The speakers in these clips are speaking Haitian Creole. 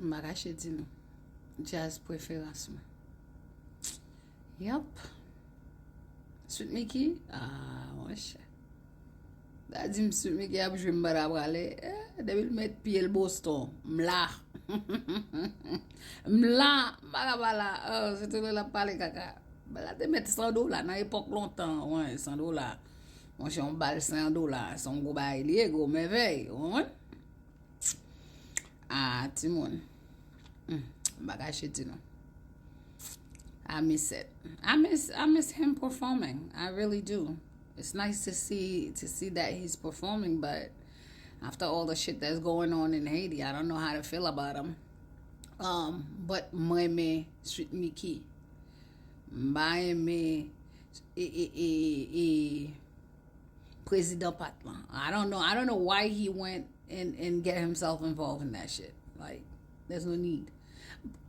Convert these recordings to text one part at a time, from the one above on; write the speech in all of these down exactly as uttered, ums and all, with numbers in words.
M pa kache di nou. Djaz preferans mwen. Yep. Sweet Micky? Ah, monchè. Da di m Sweet Micky ap jwe, m pa ta prale. Eh, depi l met pye l Boston, m la. M la, m pa ka pa la. Oh, se tou lè l ap pale kaka. Bèl la te met san dola nan epòk lontan, wi, san dola. Monchè, yon bal san dola, se yon gwo bagay li ye, gwo mèvèy, ou konprann? Ah, timoun. Hmm, m pa kache di nou. I miss it. I miss I miss him performing. I really do. It's nice to see to see that he's performing, but after all the shit that's going on in Haiti, I don't know how to feel about him. Um, but mwen renmen Sweet Micky. M pa renmen e, e, e, e, prezidan Pat lan. I don't know. I don't know why he went and, and get himself involved in that shit. Like, there's no need.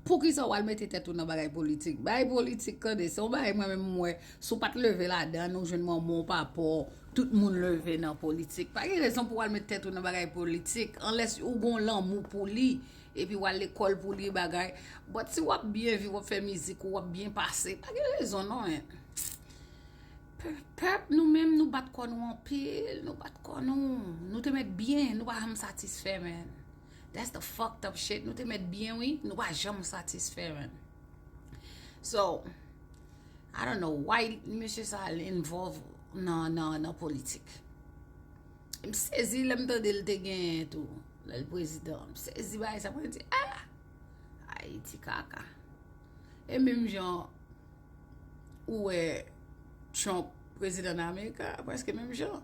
Poukisa w al mete tèt ou nan bagay politik? Bagay politik, tande, se yon bagay mwen menm m wè, si w pa t leve ladan, nou jwenn manman w, papa w, tout moun leve nan politik. Pa gen rezon pou w al met tèt ou nan bagay politik, unless ou gon lanmou pou li, epi w al lekòl pou li bagay. But si w ap byen viv, w ap fè mizik ou, w ap byen pase, pa gen rezon non, men. Pe- Pèp, nou menm, nou bat kò nou anpil, nou bat kò nou. Nou te mèt byen, nou pa janm satisfè, man. That's the fucked up shit. Nou te mèt byen, wi, nou pa janm satisfè, man. So, I don't know why mesye sa al involve nan, nan, nan politik. M sezi lè m tande l te genyen tou, lè l prezidan. M sezi bagay sa, mwen di, ah! Ayiti kaka. E menm jan ou wè Trump prezidan nan Amerika, prèske menm jan.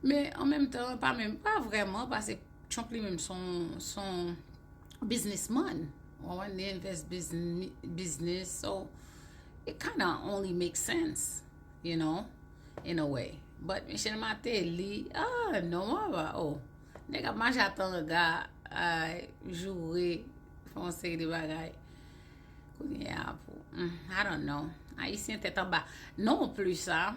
Men an menm tan, pa menm, pa vrèman, paske Trump li menm se yon, se yon businessman. Ou konprann? Li invest business, business, so it kinda only makes sense, you know, in a way. But Michel Martelly, ah, non, mwen pa, oh. Nèg ap mache a tanga, ay, joure, fè yon seri de bagay. Kounye a, pou, mm, I don't know. Ayisyen tèt anba. Non plis, a.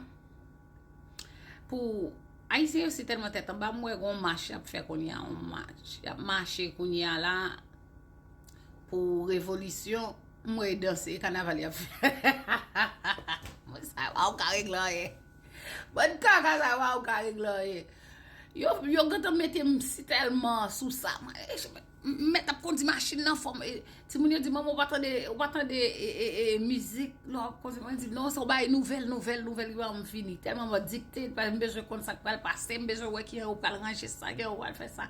Pou Ayisyen yo si tèlman tèt anba, m wè gon mach y ap fè kounye a, yon mach. Y ap mache kounye a la pou revolisyon. M wè y danse, e kanaval y ap fè. Mwen sa, w ka regle anyen. Bann kaka sa, w ka regle anyen. Yo, yo gentan mete m si tèlman sou sa. Mwen, e, m mèt ap kondi machin nan fò m, e, timoun yo di, manman, ou pa tande, ou pa tande, e, e, e, mizik lè w ap kondi. Mwen di, non, se yon bagay nouvèl, nouvèl, nouvèl ki ban m fini. Tèlman m dikte, m bezwen konn sa k pral pase, m bezwen wè kijan yo pral ranje sa, kijan yo pral fè sa.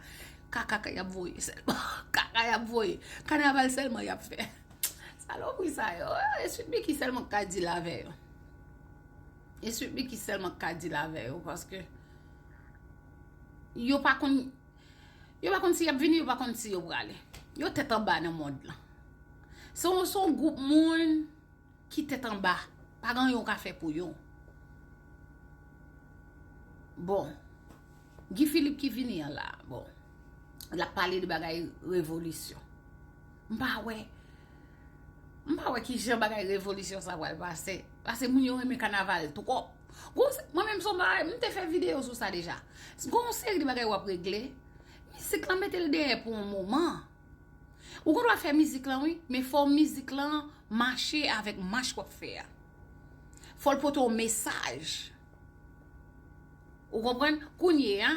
Kaka y ap voye sèlman. Kaka y ap voye. Kanaval sèlman y ap fè. Salopri sa yo. E Sweet Micky sèlman k ka deal avè yo. E Sweet Micky sèlman k ka deal avè yo, paske yo pa konn, yo pa konn si y ap vini, yo pa konn si yo prale. Yo tèt anba nan mond lan. Se yon, se yon gwoup moun ki tèt anba. Pa gen anyen w ka fè pou yo. Bon, Guy Philippe ki vini an la, bon, l ap pale de bagay revolisyon. M pa wè, m pa wè kijan bagay revolisyon sa pral pase. Paske moun yo renmen kanaval twòp. Gon se, mwen menm se yon bagay, m te fè videyo sou sa deja. Gon yon seri de bagay w ap regle. Mizik lan mete l dèyè pou yon moman. Ou gendwa fè mizik lan, wi, men fò mizik lan mache avèk mach w ap fè a. Fò l pote yon mesaj. Ou konprann? Kounye a,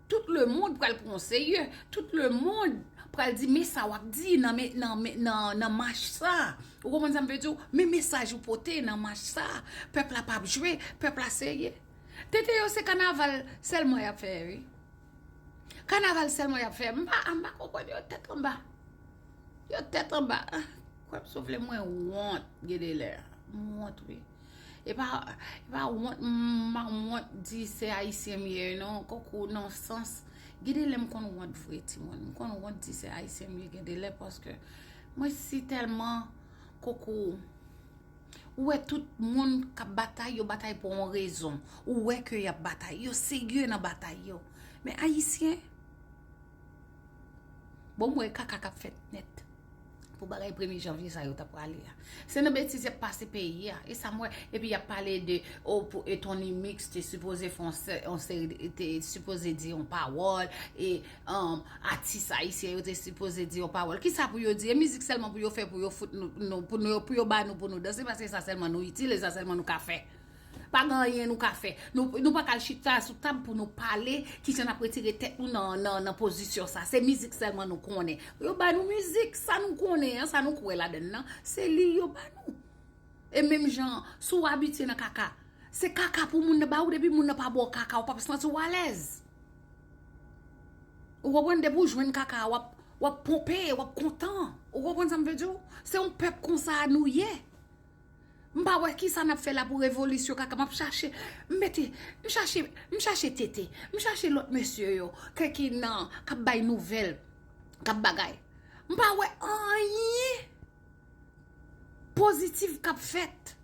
tout lemonn pral pran w serye. Tout lemonn pral di, men sa w ap di nan, men, nan, men, nan, nan mach sa. Ou konprann sa m vle di w? Men mesaj ou pote nan mach sa. Pèp la p ap jwe, pèp la serye. Tete yo se kanaval sèlman y ap fè, wi. Kanaval sèlman y ap fè. M pa, m pa konprann yo tèt anba. Yo tèt anba. Ah, kwè m sou vle mwen wont, gen de lè. M wont, wi. E pa, e pa wont, m pa wont di se Ayisyen m ye, non. Kòkou nan sans, gen de lè m konn wont vre, timoun. M konn wont di se Ayisyen m ye, gen de lè, paske mwen si tèlman kòkou. Ou wè tout moun k ap batay, yo batay pou yon rezon. Ou wè ke y ap batay. Yo serye nan batay yo. Men Ayisyen, bon, m wè kaka k ap fèt nèt. Pou bagay premye janvye sa yo t ap prale a. Se nan betiz y ap pase peyi a. E sa m wè. Epi y ap pale de, oh, pou, e Tony Mix te sipoze fè yon se-, yon seri, te sipoze di yon pawòl, e, um, atis ayisyen yo te sipoze di yon pawòl. Kisa pou yo di? E mizik sèlman pou yo fè, pou yo fout nou, nou, pou nou, pou yo ba nou, pou nou danse, paske sa sèlman nou itil, e sa sèlman nou ka fè. Pa gen anyen nou ka fè. Nou, nou pa ka al chita sou tab pou nou pale kijan n ap retire tèt nou nan, nan, nan pozisyon sa. Se mizik sèlman nou konnen. Pou yo ba nou mizik, sa nou konnen an, sa nou kwè ladann nan, se li yo ba nou. E menm jan, si w abitye nan kaka, se kaka pou moun nan ba ou, depi moun nan pa ba w kaka, ou p ap santi w alèz. Ou konprann? Depi w jwenn kaka, w ap, w ap ponpe, w ap kontan. Ou konprann sa m vle di w? Se yon pèp konsa nou ye. M pa wè kisa n ap fè la pou revolisyon kaka. M ap chache, m mete, m chache, m chache Tete, m chache lòt mesye yo, ke ki nan, k ap bay nouvèl, k ap bagay. M pa wè anyen pozitif k ap fèt.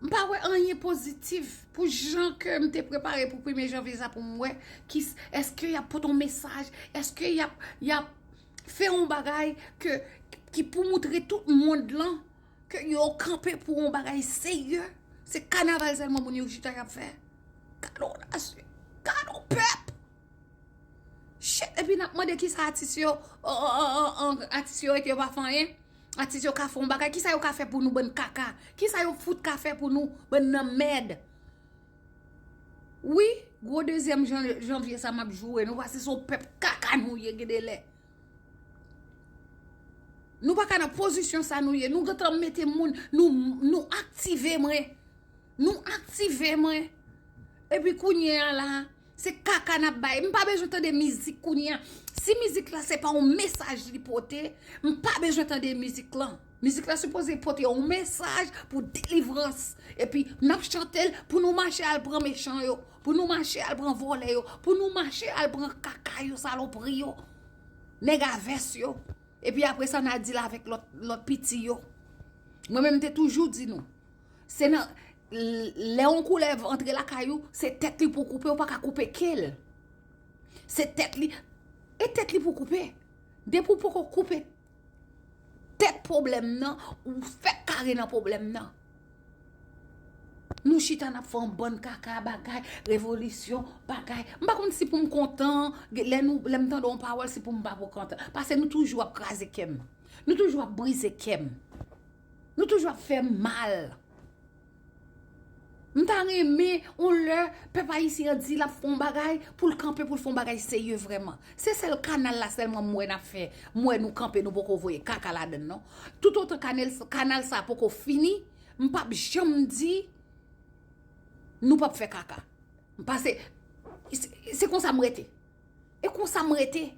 M pa wè anyen pozitif pou jan ke m te prepare pou premye janvye sa pou m wè ki s-, èske y ap pote yon mesaj, èske y ap, y ap fè yon bagay ke, ki pou moutre tout mond lan ke yo kanpe pou yon bagay serye. Se kanaval sèlman moun yo chita y ap fè. Gade yon nasyon, gade yon pèp. Shit, epi n ap mande kisa atis yo, o, o, o, o, o, atis yo rete yo pa fè anyen. Atis yo ka fè yon bagay, kisa yo ka fè pou nou bann kaka? Kisa yo fout ka fè pou nou bann nan mèd? Wi, gwo dezyèm jan-, janvye sa m ap joure nou, paske se yon pèp kaka nou ye, gen de lè. Nou pa ka nan pozisyon sa nou ye. Nou gentan mete moun, nou, nou aktive mwen. Nou aktive mwen. Epi kounye a la, se kaka n ap bay. M pa bezwen tande mizik kounye a. Si mizik la se pa yon mesaj li pote, m pa bezwen tande mizik lan. Mizik la sipoze pote yon mesaj pou delivrans. Epi n ap chante l pou nou mache al pran mechan yo, pou nou mache al pran vòlè yo, pou nou mache al pran kaka yo, salopri yo, nèg a vès yo. Epi apre sa, n a di l avèk lòt, lòt piti yo. Mwen menm, m te toujou di nou, se nan, l-, lè yon koulèv antre lakay ou, se tèt li pou koupe, ou pa ka koupe ke l. Se tèt li, e tèt li pou koupe. Depi w poko koupe tèt pwoblèm nan, ou fèk kare nan pwoblèm nan. Nou chita, n ap fè yon bann kaka, bagay, revolisyon, bagay. M pa konn si pou m kontan, lè nou, lè m tande yon pawòl, si pou m pa pou kontan. Paske nou toujou ap kraze kè m. Nou toujou ap brize kè m. Nou toujou ap fè m mal. M ta renmen, yon lè, pèp ayisyen an di l ap fè yon bagay, pou l kanpe, pou l fè yon bagay serye vrèman. Se sèl kanal la sèlman m wè n ap fè. M wè nou kanpe, nou poko voye kaka ladann, non. Toutotan kanal, kanal sa poko fini, m p ap janm di nou p ap fè kaka. Paske se, se konsa m rete. E konsa m rete.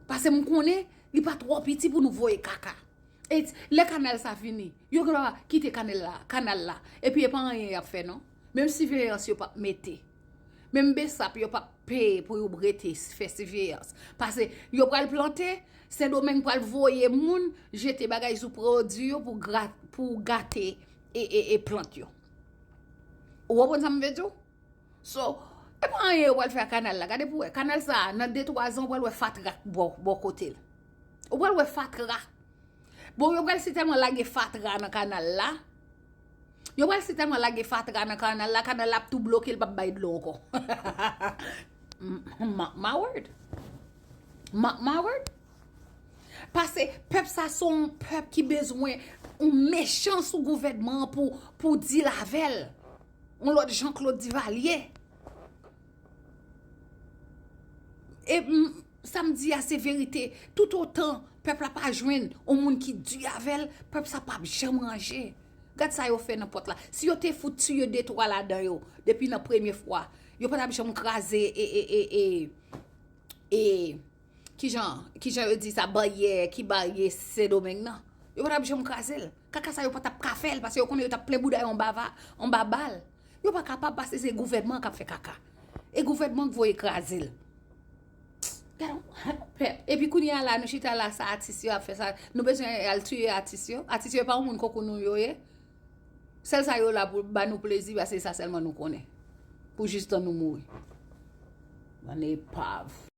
Paske m konnen li pa twò piti pou nou voye kaka. E lè kanal sa fini, yo gen dwa kite kanal la, kanal la. Epi e pa anyen y ap fè, non. Menm siveyans yo p ap mete. Menm besap yo p ap peye pou yo rete fè siveyans. Paske yo pral plante, Sendomeng pral voye moun jete bagay sou pwodui yo pou gra-, pou gate e, e, e plant yo. Ou konprann sa m vle di w? So, e pa anyen yo pral fè ak kanal la. Gade pou w wè. Kanal sa a, nan de twa zan, ou pral wè fatra bò, bò kote l. Ou pral wè fatra. Bon, yo pral sitèlman lage fatra nan kanal la. Yo pral sitèlman lage fatra nan kanal la, kanal la ap tou bloke, l p ap bay dlo ankò. M-, mark my word. Mark my word. Paske pèp sa se yon pèp ki bezwen yon mechan sou gouvènman an pou, pou deal avè l. Yon lòt Jean-Claude Duvalier. E m-, sa m di a se verite. Toutotan pèp la pa jwenn yon moun ki di avè l, pèp sa p ap janm ranje. Gad sa yo fè nan pòt la. Si yo te fout tiye de twa ladan yo, depi nan premye fwa, yo pa t ap janm kraze e, e, e, e, e, kijan, kijan yo di sa, baryè, ki barye Sendomeng nan. Yo pa t ap janm kraze l. Kaka sa yo pa t ap ka fè l, paske yo konnen yo t ap plen bouda yo anba va-, anba bal. Yo pa kapab, paske se gouvènman an k ap fè kaka. E gouvènman k voye kraze l. Gade yon pèp. Epi kounye a la, nou chita la, sa atis yo ap fè sa. Nou bezwen al tiye atis yo. Atis yo pa yon moun konkou nou yo ye. Sèl sa yo la pou ba nou plezi, paske sa sèlman nou konnen. Pou jis tan nou mouri. Bann epav.